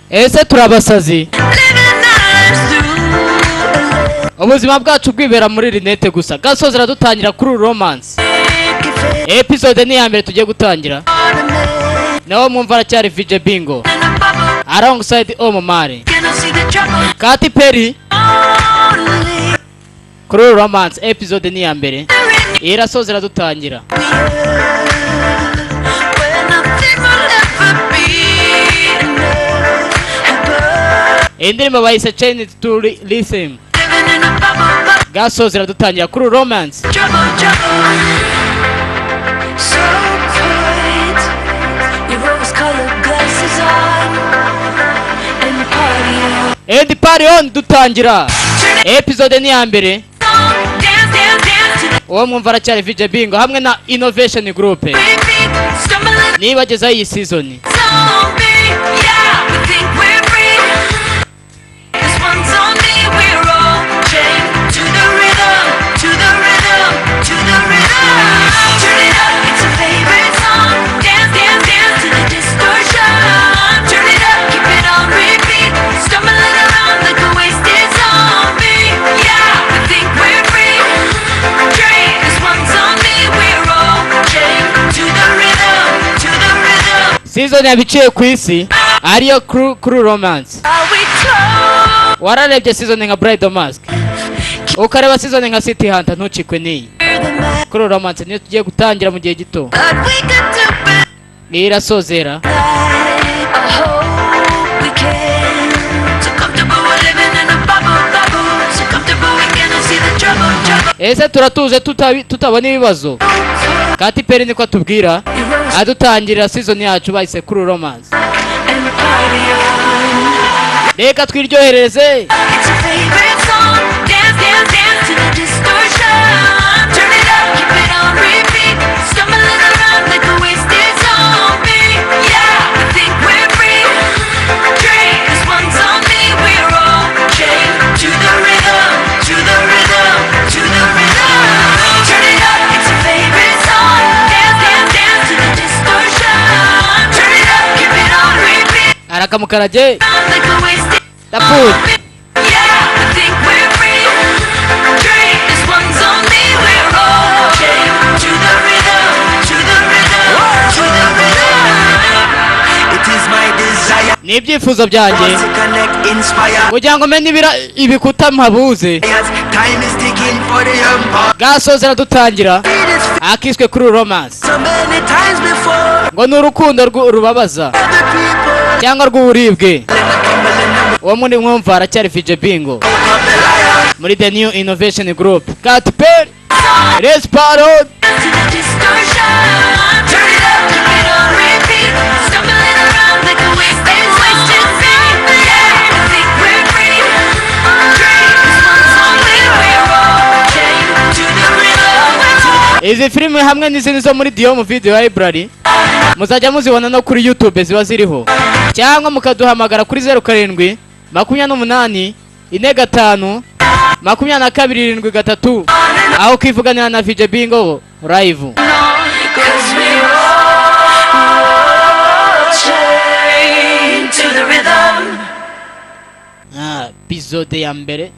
Ese turabasazi? Living lives through Ubuzima bwacu bwibera muri rinete gusa. Gasozi iradutangira kuri romance. a lake. Episode ni iya mbere tugiye gutangira. Nawe mwumva aracyari VJ Bingo In a bubble, alongside Omomari cannot see the trouble. Katy Perry. Only Kuri romance, episode ni iya mbere, in irasoza iradutangira. where nothing will ever be enough. Iyi ndirimbo bayise Chained to Rhythm. Living in a bubble, bubble, Gasozi iradutangira kuri romance. trouble, trouble. So put your rose-colored glasses on and party on. And party on, dutangira. Turn it Episode ni iya mbere. on, dance, dance, dance to the Uwo mwumva aracyari VJ Bingo hamwe na Innovation Group. repeat. Stumbling Nibagezaho iyi season. zombie, yeah, we think we're free. This one's on me, we're all chained to the rhythm, to the rhythm, to the rhythm. Turn it up, it's a favorite song. Dance, dance, dance to the distortion. Turn it up, keep it on repeat. Stumbling around like a wasted zombie. Yeah, we think we're free. Drink, this one's on me, we're all chained to the rhythm, to the rhythm. Season yabiciye ku isi ariyo Cruel Romance. Are we told Wararebye season nka Bridal Mask, ukareba season nka City Hunter, ntucikwe n'iyi the man? Cruel Romance, niyo tugiye gutangira mu gihe gito. But we could do better. Irasozera. I hope we can. So comfortable we're living in a bubble, bubble. So comfortable we cannot see the trouble, trouble. Ese turatuje tutabona ibibazo? Katy Perry niko atubwira Your rose adutangirira season yacu bahise Cruel Romance. and party on. Reka twiryohereze. It's your favorite song. Dance, dance, dance to the distortion. Turn it up, keep it on repeat. Stumbling around like a wasted zombie. Yeah, we think we're free. Drink, this one's on me. We're all chained to the rhythm, to the rhythm, to the rhythm. Turn it up, it's your favorite song. Dance, dance, dance to the distortion. Turn it up, keep it on repeat. Arakamukarage. Like a wasted Ndapfuye. Yeah, we think we're free. Drink, this one's on me. We're all chained to the rhythm, to the rhythm, to the rhythm. It is my desire Ni ibyifuzo byanjye to connect, inspire. kugira ngo menye ibikuta mpabuze. Time is ticking for the empire. Gasozi iradutangira It is akiswe Cruel Romance. so many times before Ngo ni urukundo rubabaza the people. cyangwa rw'uburibwe. Let the cumberland Uwo muri mwumva aracyari VJ Bingo of the lion. muri The New Innovation Group. Katy Perry, Let's party on. To the distortion. Turn it up, keep it on repeat. Stumbling around like a wasted, wasted zombie. Yeah, we think we're free. Drink, this one's on me. We're all chained to the rhythm, to the Izi filime hamwe n'izindi zo muri Diyom Video Library muzajya muzibona no kuri YouTube, ziba ziriho, cyangwa mukaduhamagara kuri 0728 45 22 73, aho ukivuganira na VJ Bingo live. 'Cause we're all chained to the rhythm. Ah, episode ya mbere.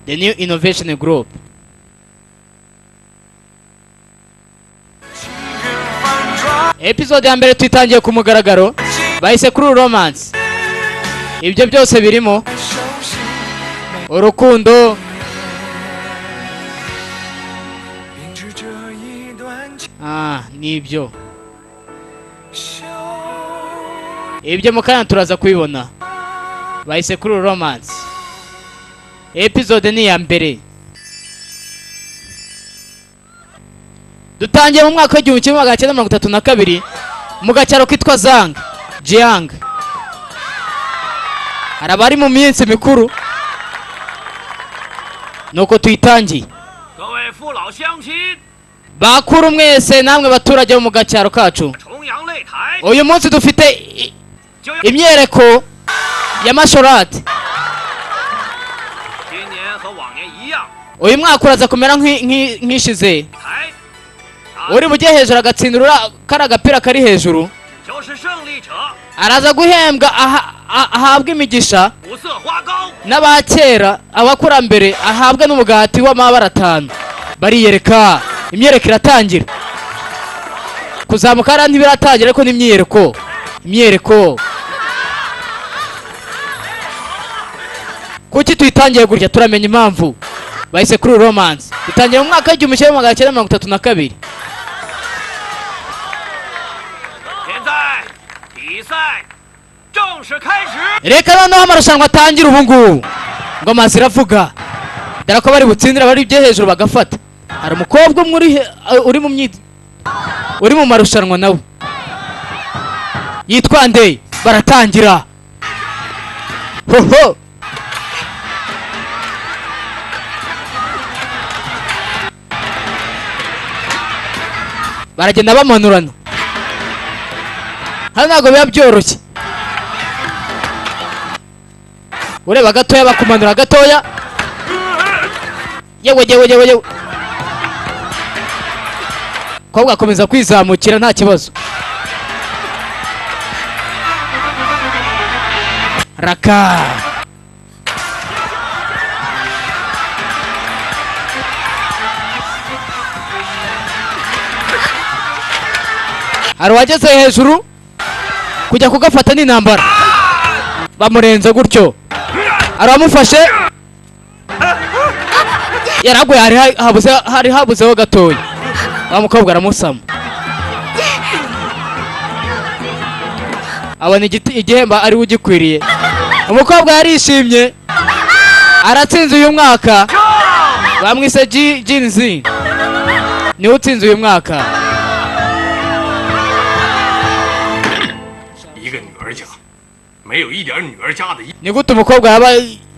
The New Innovation Group. Episode ya mbere tuyitangiye ku mugaragaro, bahise kuri romance. Ibyo byose birimo urukundo. 编织这一段情 Ah, nibyo. 修。 Ibyo mu kanya turaza kubibona. Bahise kuri romance, episode ni iya mbere. Dutangiye mu mwaka w'1932 mu gacyaro kitwa Zang Jiang. Hari abari mu minsi mikuru, nuko tuyitangiye. 各位父老乡亲， Bakuru mwese namwe baturage bo mu gacyaro kacu, 重阳擂台 uyu munsi dufite 就要 imyereko ya mashorati. 今年和往年一样， Uyu mwaka uraza kumera nk'ishize. 台 Uri bujye hejuru agatsindura kari agapira kari hejuru 就是胜利者。 araza guhembwa ahabwa imigisha 五色花糕， n'abakera abakurambere, ahabwa n'umugati w'amabara atanu. Bariyereka, imyereko iratangira. Kuzamuka hariya ntibiratangira, ariko n'imyiyereko, imyiyereko. Kuki tuyitangiye gutya? Turamenya impamvu bahise kuri romance. Dutangiye mu mwaka w'1932. 现在比赛正式开始。 Reka noneho amarushanwa atangire ubu ngubu. Ngo amazi iravuga dore ko bari butsindira bari ibyo hejuru bagafata. Hari umukobwa umwe uri mu uri mu marushanwa, nawe yitwa nde? Baratangira hoho. Baragenda bamanurana hano, ntabwo biba byoroshye. Ureba gatoya, bakumanura gatoya. Yewe yewe yewe yewe, kobwa akomeza kwizamukira nta kibazo. Raka hari uwageze hejuru kujya kugafata n'intambara, bamurenze gutyo. Aramufashe, yaraguye. Hari habuzeho gatoya, wa mukobwa aramusama, abona igiti igihembo ari we ugikwiriye. Umukobwa yarishimye, aratsinze uyu mwaka. Bamwise Jinzi, niwe utsinze uyu mwaka. 一个女儿家，没有一点女儿家的意 Ni gute umukobwa yaba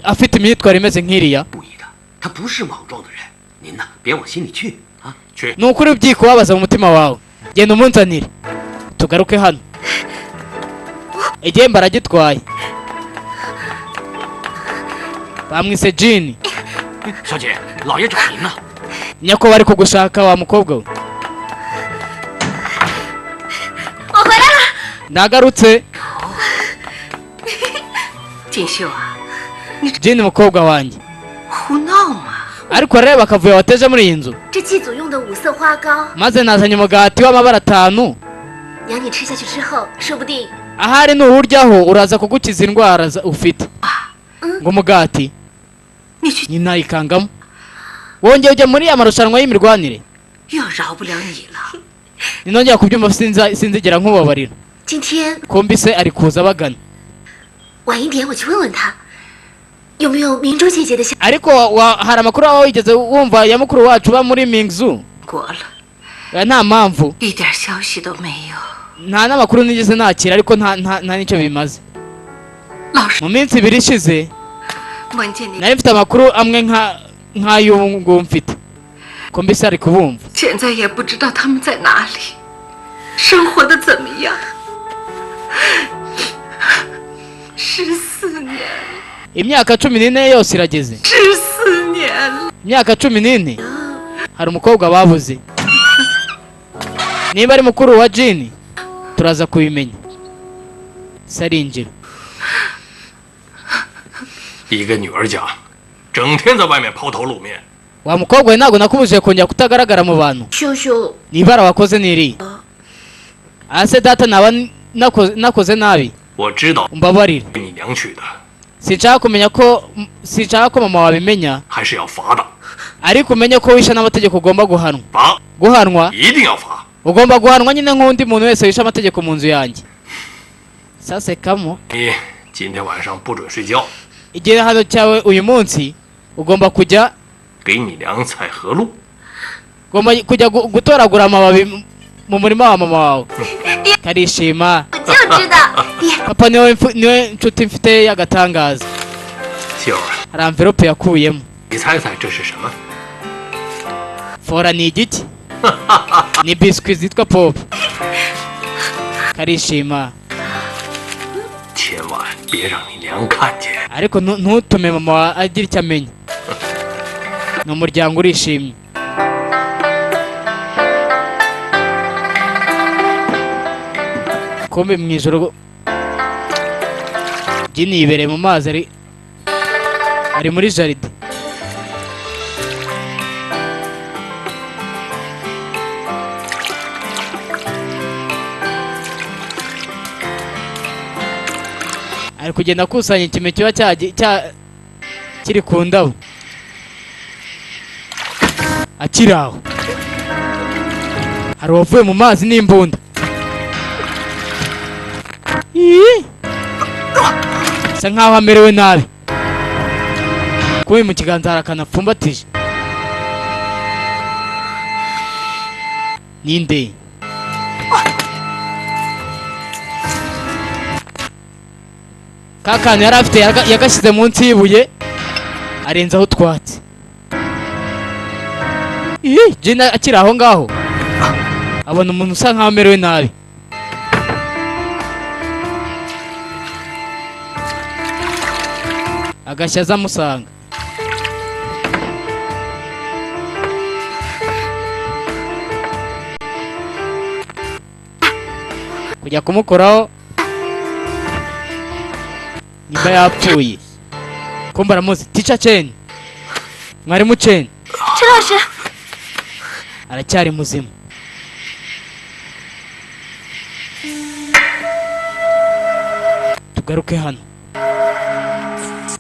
afite imyitwarire imeze nk'iriya? 故意的，他不是莽撞的人。您呐，别往心里去啊。 去。 Ni ukuri byikubabaza mu mutima wawe, genda umunzanire. Tugaruke hano, igihembo aragitwaye. Bamwise Jini. 小姐，老爷找您呢。 Nyako bari kugushaka, wa mukobwa we. 我回来了。 Nagarutse. 锦绣啊， Jini mukobwa wanjye. 胡闹嘛！ Ariko reba akavuyo wateje muri iyi nzu. 这祭祖用的五色花糕， Maze nazanye umugati w'amabara atanu. 娘你吃下去之后，说不定 Ahari nuwuryaho uraza kugukiza indwara ufite. Ngo umugati. 你去 Nyina yikangamo, wongeye ujya muri ya marushanwa y'imirwanire. 又饶不了你了。 Ninongera kubyumva sinzigera nkubabarira. 今天 Kumbi se ari kuza bagana. 晚一点我去问问他，有没有明珠姐姐的消。 Ariko hari amakuru waba wigeze wumva ya mukuru wacu uba muri Mingzu? 国了， Nta mpamvu. 一点消息都没有。 Nta n'amakuru nigeze nakira, ariko nta n'icyo bimaze. 老是 Mu minsi 2 ishize 梦见你， nari mfite amakuru amwe nk'ay'ubu ngubu mfite. Kumbi se ari kubumva. 现在也不知道他们在哪里，生活的怎么样。14年， Imyaka 14 yose irageze. 14年了， Imyaka 14, hari umukobwa babuze. Niba ari mukuru wa Jini turaza kubimenya. Se arinjira. 一个女儿家，整天在外面抛头露面， Wa mukobwa we, ntabwo nakubujije kongera kutagaragara mu bantu. 叔叔， Ni ibara wakoze n'iriya ase data, naba nakoze nabi. 我知道 Umbabarire. 你娘去的， Sinshaka kumenya ko, sinshaka ko mama wabimenya. 还是要罚的， Ariko umenye ko wishe n'amategeko, ugomba guhanwa. 罚， Guhanwa. 一定要罚。 Ugomba guhanwa nyine nk'undi muntu wese wishe amategeko mu nzu yanjye. Sasekamo. 你今天晚上不准睡觉， Igihano cyawe uyu munsi ugomba kujya 给你娘采荷露。 ugomba kujya gutoragura amababi mu murima wa mama wawe. Karishima. 我就知道，爹， Papa niwe nshuti mfite y'agatangaza. 秀儿， Hari amverope yakuyemo. 你猜猜这是什么？ Fora ni igiki? Ni biswi zitwa pop. Karishima. 千万别让你娘看见。 Ariko ntutume mama wawe agira icyo amenya. Ni umuryango urishimye. Kumbe mu ijoro Jin yibereye mu mazi, ari muri jardin. Ari kugenda akusanya ikime kiba kiri ku ndabo. Akiri aho hari uwavuye mu mazi n'imbunda. Ii! Bisa nkaho amerewe nabi. Kuba mu kiganza hari akantu apfumbatije. Ninde? Ka kantu yari afite yagashyize munsi y'ibuye, arenzaho utwatsi. Ii! Jin akiri aho ngaho abona umuntu usa nkaho amerewe nabi. Agashya aza amusanga. Kujya kumukoraho nimba yapfuye. Kumbe aramuzi. Teacher Chen, mwarimu Chen. 陈老师， Aracyari muzima. Tugaruke hano,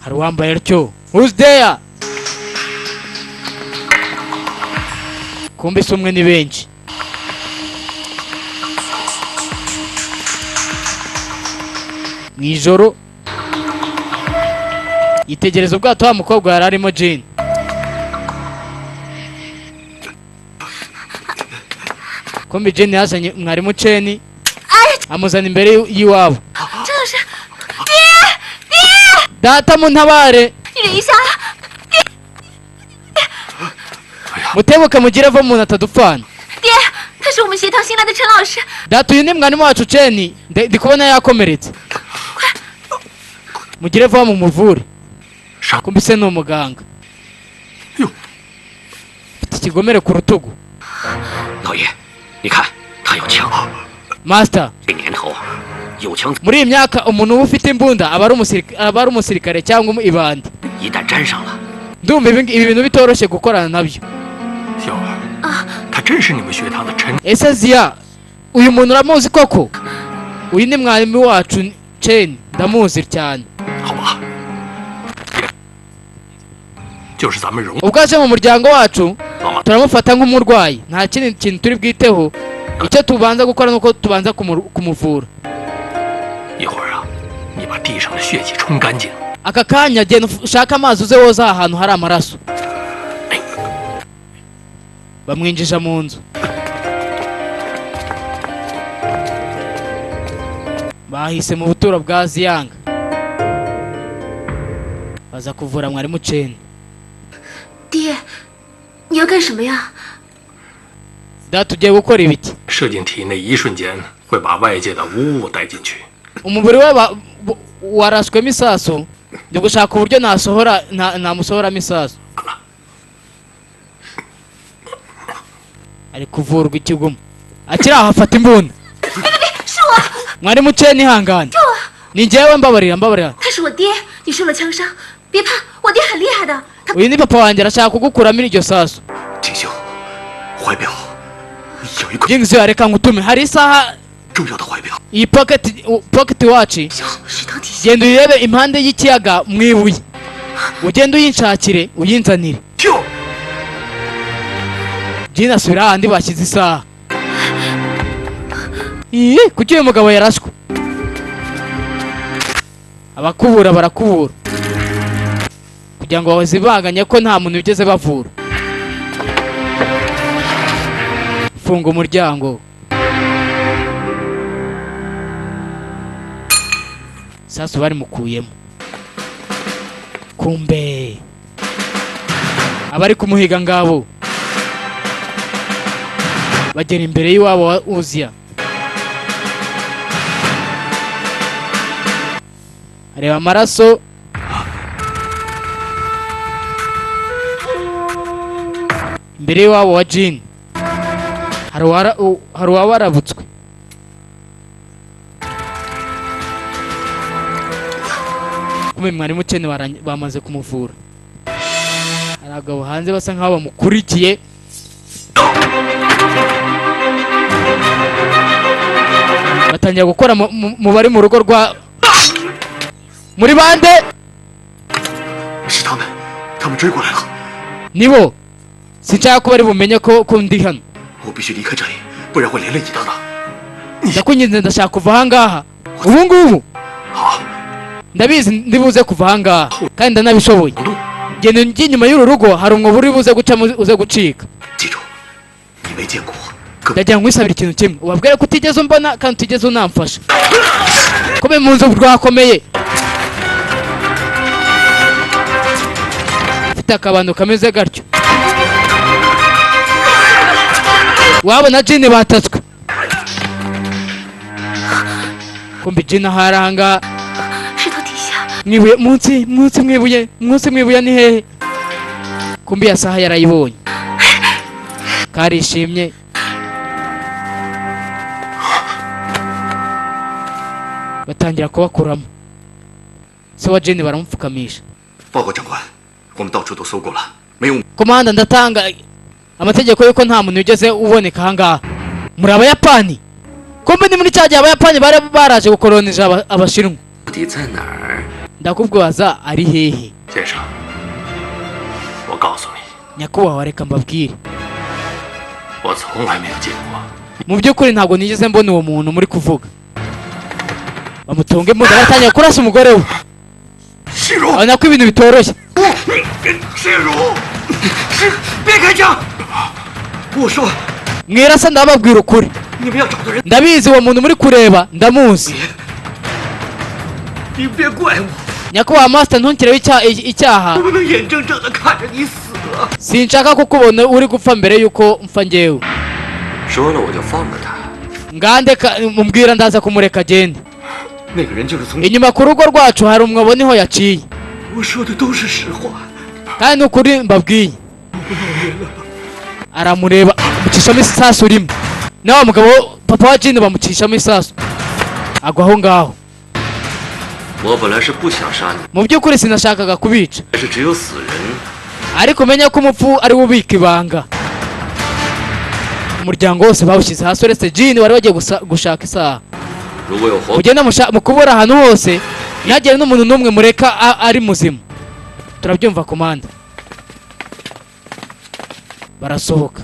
hari uwambaye atyo. Who's there? Kumbe si umwe, ni benshi. Mu ijoro yitegereza ubwato wa mukobwa yari arimo, Jane. Kumbe Jane yazanye mwarimu Chen, amuzana imbere y'iwabo. 陈老师， Data, muntabare! 你忍一下。 Mutebuke mugire avo umuntu atadupfana. 爹，他是我们学堂新来的陈老师。 Data, uyu ni mwarimu wacu Chen, ndi kubona yakomeretse, mugire vuba mumuvure. 伤 Kumbe se ni umuganga. Mfite ikigomere ku rutugu. 老爷，你看他有枪， Master, 这年头啊，有枪 muri iyi myaka umuntu uba ufite imbunda aba ari umusirikare cyangwa ibandi. 一旦沾上了， Ndumva ibi bintu bitoroshye gukorana nabyo. 小儿，他真是你们学堂的陈 Ese Ziya, uyu muntu uramuzi koko? Uyu ni mwarimu wacu Chen, ndamuzi cyane. 好吧？就是咱们荣 Ubwo aje mu muryango wacu, 老马 turamufata nk'umurwayi, nta kindi kintu turi bwiteho. Icyo tubanza gukora nuko tubanza kumuvura. 一会儿啊，你把地上的血迹冲干净。 Aka kanya genda ushake amazi uze woza aha hantu hari amaraso. Bamwinjija mu nzu, bahise mu buturo bwa Ziyanga, baza kuvura mwarimu Chen. 爹，你要干什么呀？ Data, ugiye gukora ibiki? 射进体内一瞬间会把外界的污物带进去。 Umubiri we waraswemo isasu, ndi gushaka uburyo nasohora namusohoramo isasu. Ari kuvurwa ikigumu. Akiri aho afata imbunda. 是我， Mwarimu Chen, ihangane, ni njyewe, mbabarira, mbabarira. 他是我爹。你受了枪伤，别怕，我爹很厉害的。他 Uyu ni papa wanjye, arashaka kugukuramo iryo sasu. 锦绣，怀表有一块 Jinx, reka ngutume, hari isaha 重要的怀表， iyi pocket watch. 水塘底下 Genda uyirebe impande y'ikiyaga mu ibuye, ugende uyinshakire uyinzanire. 就 Jin asubira ahandi bashyize isaha. Iyi kuki uyu mugabo yarashwe? Abakubura barakubura kugira ngo bazibanganye ko nta muntu wigeze bavura. Funga umuryango. Sasu barimukuyemo. Kumbe abari kumuhiga ngabo bagera imbere y'iwabo wa Uziya, areba amaraso. Imbere y'iwabo wa Jin hari uwawarabutswe. Kumbe mwarimu Chen bamaze kumuvura. Hari abagabo hanze basa nkaho bamukurikiye. Batangira gukora mu bari mu rugo rwa muri bande. 是他们，他们追过来了。 Nibo, sinshaka ko bari bumenye ko ndi hano. 我必须离开这里，不然会连累你的的。 Ndakwinginze, ndashaka kuva ahangaha ubu ngubu. Ndabizi ndibuze kuva ahangaha kandi ndanabishoboye. Genda njye inyuma y'uru rugo, hari umwobo uri buze gucamo uze gucika. 记住，你没见过我， Ndagira ngo nkwisabire ikintu kimwe, ubabwire ko utigeze umbona kandi utigeze unamfasha. Kome mu nzu rwakomeye, ufite akabando kameze gatyo. Wabona jini batatswe. Kumbi jini ahari ahangaha. 石头底下， Mwibuye, munsi mwibuye, munsi mwibuye ni hehe? Kumbi ya saha yarayibonye, karishimye. Batangira kubakuramo. Se wa jini baramupfukamisha. 报告长官，我们到处都搜过了，没有 Komanda, ndatanga amategeko y'uko nta muntu ugeze uboneka ahangaha. Muri Abayapani? Kumbe ni muri cya gihe Abayapani bari baraje gukoloniza Abashinwa. 到底在哪儿？ Ndakubwaza ari hehe? 先生，我告诉你， Nyakubahwa, reka mbabwire. 我从来没有见过 Mu by'ukuri ntabwo nigeze mbona uwo muntu muri kuvuga. Bamutunga imbunda, batangira kurasa umugore we. 世如， Abona ko ibintu bitoroshye. 世如，是别开枪！我说 Mwirasa, ndababwira ukuri. 你们要找的人， Ndabizi, uwo muntu muri kureba ndamuzi. 你别怪我， Nyakubahwa master, ntunkireho icyaha. 我不能眼睁睁的看着你死啊！ Sinshaka kukubona uri gupfa mbere y'uko mpfa njyewe. 说了我就放了他。 Ngande mumbwira, ndaza kumureka agende. 那个人就是从 Inyuma ku rugo rwacu hari umwobo, niho yaciye. 我说的都是实话。 Kandi ni ukuri mbabwiye. Aramureba, amucishamo isasu rimwe. Nawe mugabo, papa wa jini, bamucishamo isasu agwa aho ngaho. 我本来是不想杀你， Mu by'ukuri sinashakaga kubica, 但是只有死人 ariko umenya ko umupfu ari we ubika ibanga. Umuryango wose bawushyize hasi uretse jini wari wagiye gushaka isaha. 如果有活 Mugenda mukubura ahantu hose, ntihagire n'umuntu n'umwe mureka ari muzima. Turabyumva komanda. Barasohoka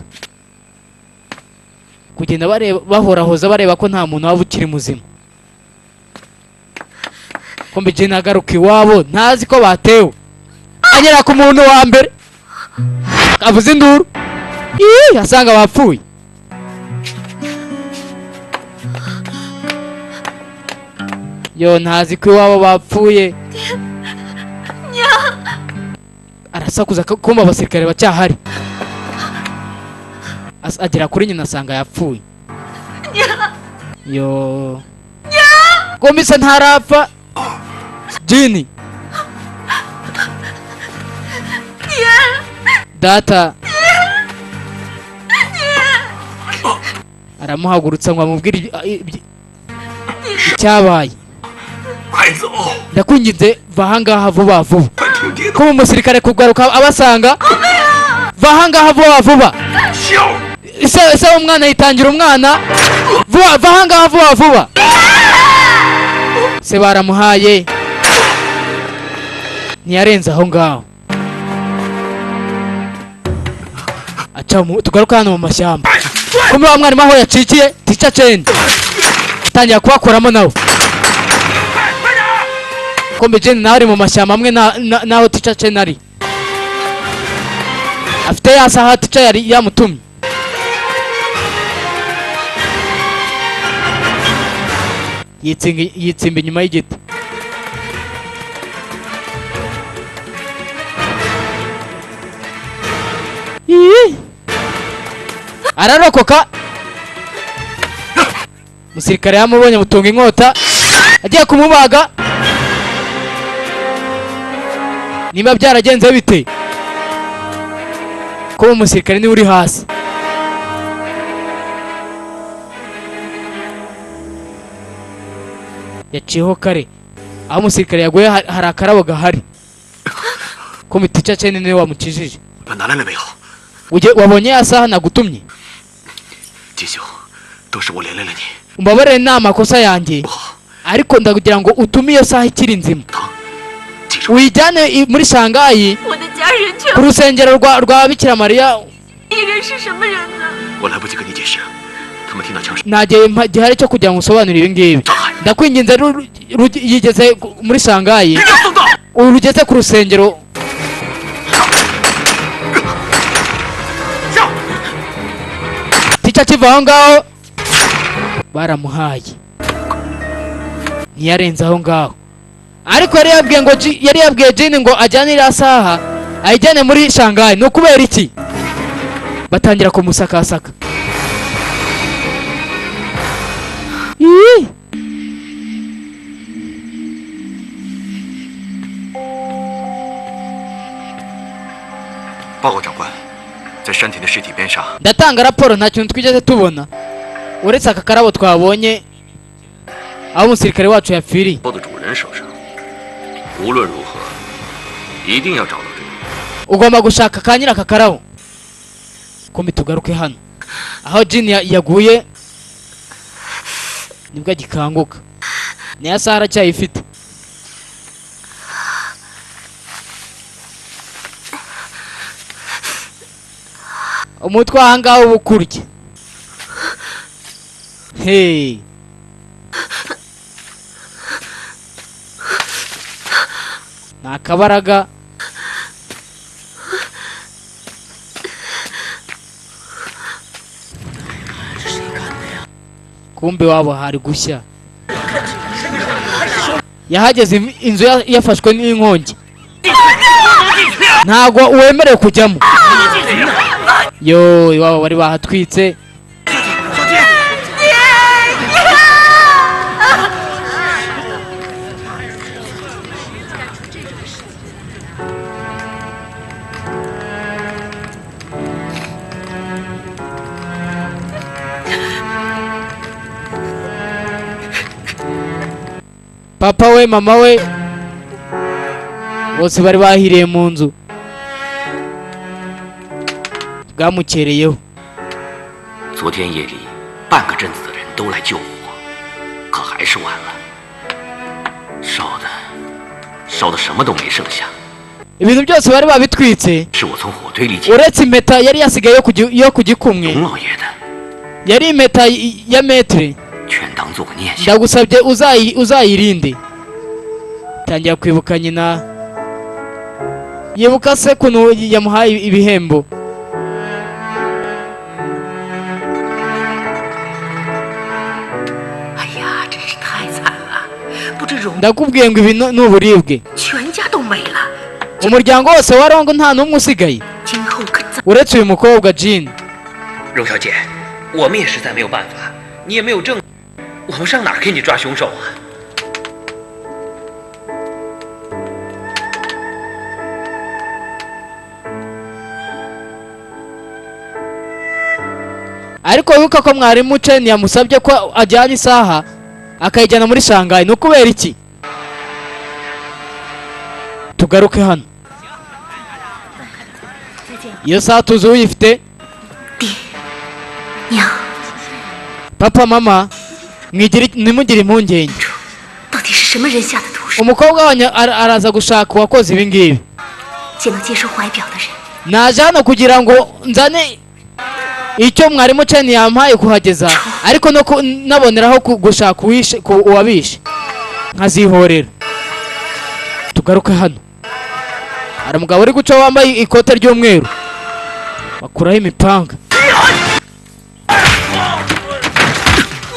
kugenda bareba, bahorahoza bareba ko nta muntu waba ukiri muzima. Kumbe jini agaruka iwabo, ntazi ko batewe. Anyera ku muntu wa mbere, avuza induru. Ii, asanga bapfuye. Yo, ntazi ko iwabo bapfuye. Arasakuza kumva abasirikare bacyahari. Agera kuri nyina asanga yapfuye. Yo, komise ntarapfa jini. Data aramuhagurutsa ngo amubwire icyabaye. 快走！ Ndakwinginze, va ahangaha vuba vuba. 快听爹的 Kuba umusirikare kugaruka abasanga, va ahangaha vuba vuba. 笑。 Se umwana yitangira umwana, vuba, va ahangaha vuba vuba. Se baramuhaye, ntiyarenze aho ngaho. Aca tugaruka hano mu mashyamba. Kumbe wa mwarimu aho yacikiye, Teacher Chen, atangira kubakoramo nawe. Kumbe Jane nawe ari mu mashyamba amwe naho Teacher Chen ari, afite ya saha teacher yari yamutumye. Yitsimba inyuma y'igiti. Ii! Ararokoka. Umusirikare yamubonye, amutunga inkota, agiye kumubaga. Niba byaragenze bite kuba umusirikare niwe uri hasi? Yaciyeho kare. Aho umusirikare yaguye hari akarabo gahari. Komite Chen niwe wamukijije. 拿来了没有？ Wabonye ya saha nagutumye? 金秀，都是我连累了你。 Umbabarire ni amakosa yanjye, ariko ndakugira ngo utume iyo saha ikiri nzima, uyijyane muri Shanghai 我的家人全 ku rusengero rwa Bikira Mariya. 一人是什么人呢？ 我来不及跟你解释，他们听到枪声， Nta gihe gihari cyo kugira ngo usobanure ibi ngibi. Ndakwinginze yigeze muri Shanghai, urugeze ku rusengero. Tica kiva aho ngaho baramuhaye, ntiyarenze aho ngaho. Ariko yari yabwiye ngo yari yabwiye Jin ngo ajyane iriya saha ayijyane muri Shanghai. Ni ukubera iki batangira kumusakasaka? Ii! 报告长官，在山田的尸体边上， Ndatanga raporo, nta kintu twigeze tubona uretse aka karabo twabonye aho umusirikare wacu yapfiriye. 包的主人手上，无论如何，一定要找到这个人。 Ugomba gushaka ka nyiri aka karabo. Kumbi tugaruke hano aho Jin yaguye, nibwo agikanguka. Niya saha aracyayifite. Umutwe aha ngaha uba ukurya. Hey. Ni akabaraga. Kumbe wabo hari gushya. Yahageze inzu yafashwe n'inkongi, ntago wemerewe kujyamo. Yo, iwabo bari bahatwitse. Papa we, mama we bose bari bahiriye mu nzu. Bwamukereyeho. 昨天夜里，半个镇子的人都来救火，可还是晚了。烧的什么都没剩下。 Ibintu byose bari babitwitse, 是我从火堆里捡 uretse impeta yari yasigaye yo ku gikumwe. 荣老爷的， Yari impeta ya metre. 全当做个念想。 Ndagusabye uzayirinde. Tangira kwibuka nyina, yibuka se kuntu yamuhaye ibihembo. 哎呀，真是太惨了！不知荣 Ndakubwiye ngo ibi ni uburibwe. 全家都没了， Umuryango wose wa Rongo nta n'umwe usigaye 今后可怎？ uretse uyu mukobwa Jin. 荣小姐，我们也实在没有办法，你也没有证，我们上哪儿给你抓凶手啊？ Ariko wibuka ko mwarimu Chen yamusabye ko ajyana isaha akayijyana muri Shanghai. Ni ukubera iki? Tugaruke hano. Iyo saha tuzi uyifite. 娘， Papa, mama, ntimugire impungenge. 到底是什么人下的毒手？ Umukobwa wanyu araza gushaka uwakoze ibi ngibi. 见到接收怀表的人， Naje hano kugira ngo nzane icyo mwarimu Chen yampaye kuhageza, ariko no naboneraho gushaka uwabishe nkazihorera. Tugaruke hano, hari umugabo uri guca wambaye ikote ry'umweru, bakuraho imipanga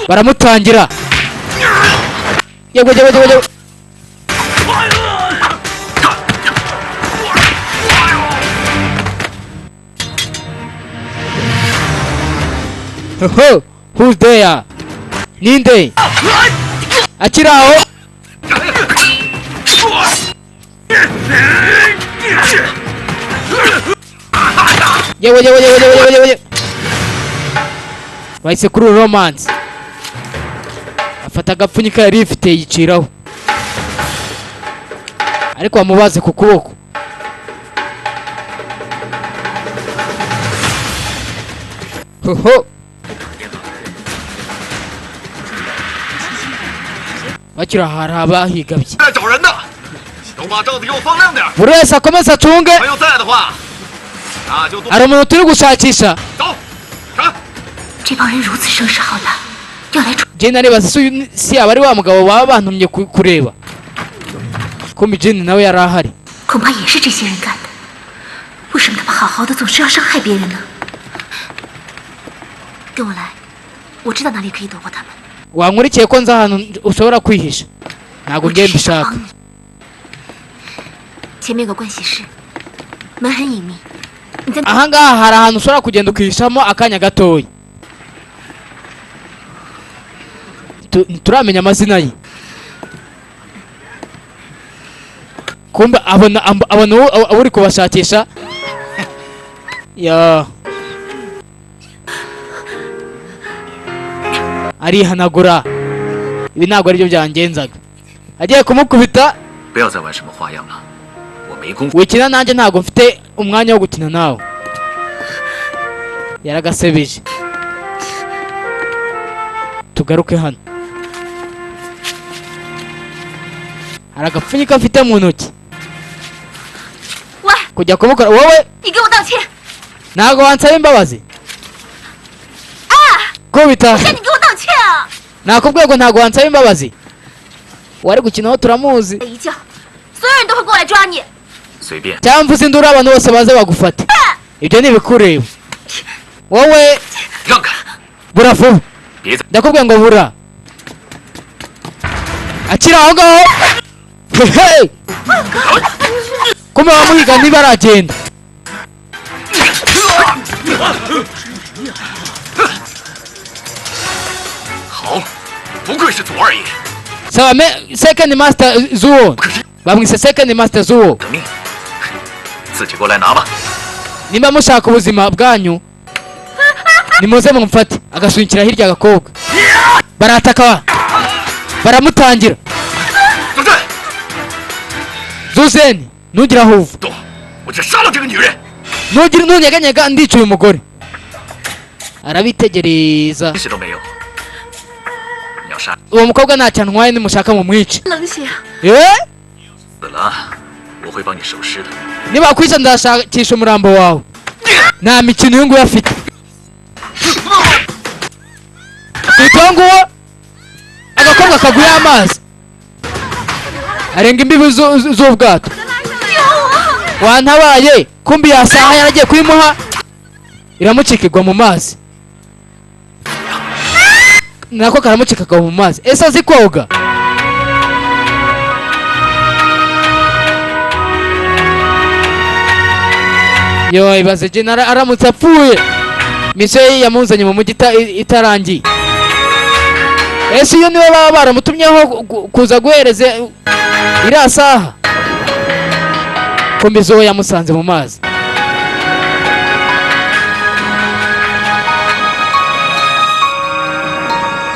baramutangira. Yego yego yego yego. Ho, who's there? Ninde? Akiri aho? Yewe yewe yewe yewe yewe yewe. Bahise kuri romance. Afata agapfunyika yari ifite yiciraho. Ariko wamubaze ku kuboko. Hoho, bakiri aha hari abahigabye. 来找人的，都把罩子给我放亮点。 Buri wese akomeze acunge. 朋友在的话，那就多 Hari umuntu turi gushakisha. 走。看， 这帮人如此声势浩大，要来处 Jane aribaza se uyu si yaba ari wa mugabo baba bantumye kureba. Kumbi Jane nawe yari ahari. 恐怕也是这些人干的。为什么他们好好的总是要伤害别人呢？跟我来，我知道哪里可以躲过他们。 Wankurikiye ko nzi ahantu ushobora kwihisha. Ntabwo 我 ngiye 只是想 mbishaka. 帮你。前面有个盥洗室，门很隐秘，你在 Ahangaha hari ahantu ushobora kugenda ukihishamo akanya gatoya. Ntituramenya amazina ye. Kumbe abona abona uri kubashakisha ya arihanagura. Ibi ntabwo aribyo byangenzaga. Agiye kumukubita. 不要再玩什么花样了，我没工夫。 Wikina nanjye, ntabwo mfite umwanya wo gukina nawe. Yaragasebeje. Tugaruke hano, hari agapfunyika mfite mu ntoki. 喂， Kujya kumukora wowe. 你给我道歉！ Ntabwo wansaba imbabazi? Kubita. 让你给我道歉啊！ Nakubwiye ngo ntabwo wansaba imbabazi. Wari gukinaho turamuzi. 一叫，所有人都会过来抓你。 随便， Cyangwa mvuze induru abantu bose baze bagufate, ibyo ni ibikureba wowe. 让开！ Bura vuba. 别再 Ndakubwiye ngo bura. Akiri aho ngaho, hehe, kumbe bamuhiga ntibaragenda. 好，不愧是左二爷， Sawa me second master zuwo, bamwise second master zuwo. 革命，自己过来拿吧。 Nimba mushaka ubuzima bwanyu, nimuze mumufate. Agasunikira hirya agakobwa, barataka, baramutangira. 总阵， Zuzeni, ntugire aho uva. 动，我就杀了这个女人！ Ntugire ntunyeganyega, ndica uyu mugore. Arabitegereza. 东西都没有，你要杀 Uwo mukobwa ntacyo antwaye, nimushaka mumwice. 冷血！ Eh? 死了，我会帮你收尸的。 Nibakwica ndashakisha umurambo wawe. Nta mikino uyu nguyu afite. Uhita nguwo agakobwa kaguye amazi, arenga imbibi z'ubwato. Wantabaye! Kumbi yasaha yaragiye kuyimuha, iramucika igwa mu mazi. Nako karamucika kagwa mu mazi. Ese azi koga? Yo, ibaze jye aramutse apfuye, misiyo ye yamuzanye mu mujyi itarangiye. Ese iyo niwe baba baramutumyeho kuza guhereza iriya saha? Komeza, uwo yamusanze mu mazi.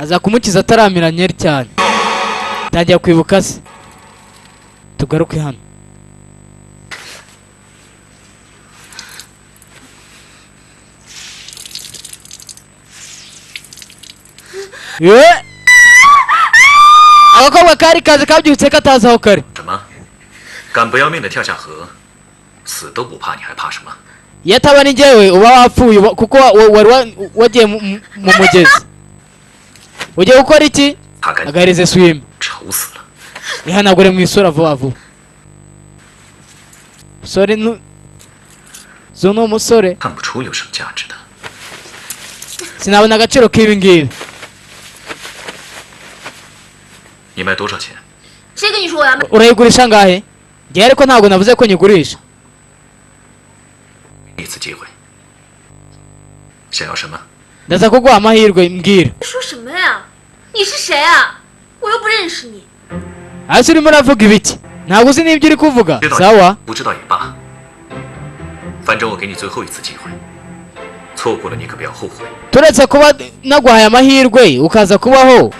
Aza kumukiza ataramiranye cyane, tangira kwibuka se. Tugaruke hano. Ye! Agakobwa kari kaje kabyutse katazi aho kari. 什么？敢不要命的跳下河，死都不怕，你还怕什么？ Iyo ataba ari njyewe uba wapfuye, kuko wari wagiye mu mugezi. Ugiye gukora iki? 他该 Agahereze swime. 丑死了。 Ihanagure mu isura vuba vuba. Musore nu zo ni umusore. 看不出有什么价值的。 Sinabona agaciro k'ibi ngibi. 你卖多少钱？ 谁跟你说我要卖？ Urayigurisha angahe? Njyewe ariko ntabwo navuze ko nyigurisha. 一次机会。想要什么？ Ndaza kuguha amahirwe, mbwira. 说什么呀？你是谁啊？我又不认识你。 Hasi urimo uravuga ibiki? Ntabwo uzi n'ibyo uri kuvuga. 知道 Sawa. 不知道也罢，反正我给你最后一次机会，错过了你可不要后悔。 Turetse kuba naguhaye amahirwe ukaza kubaho.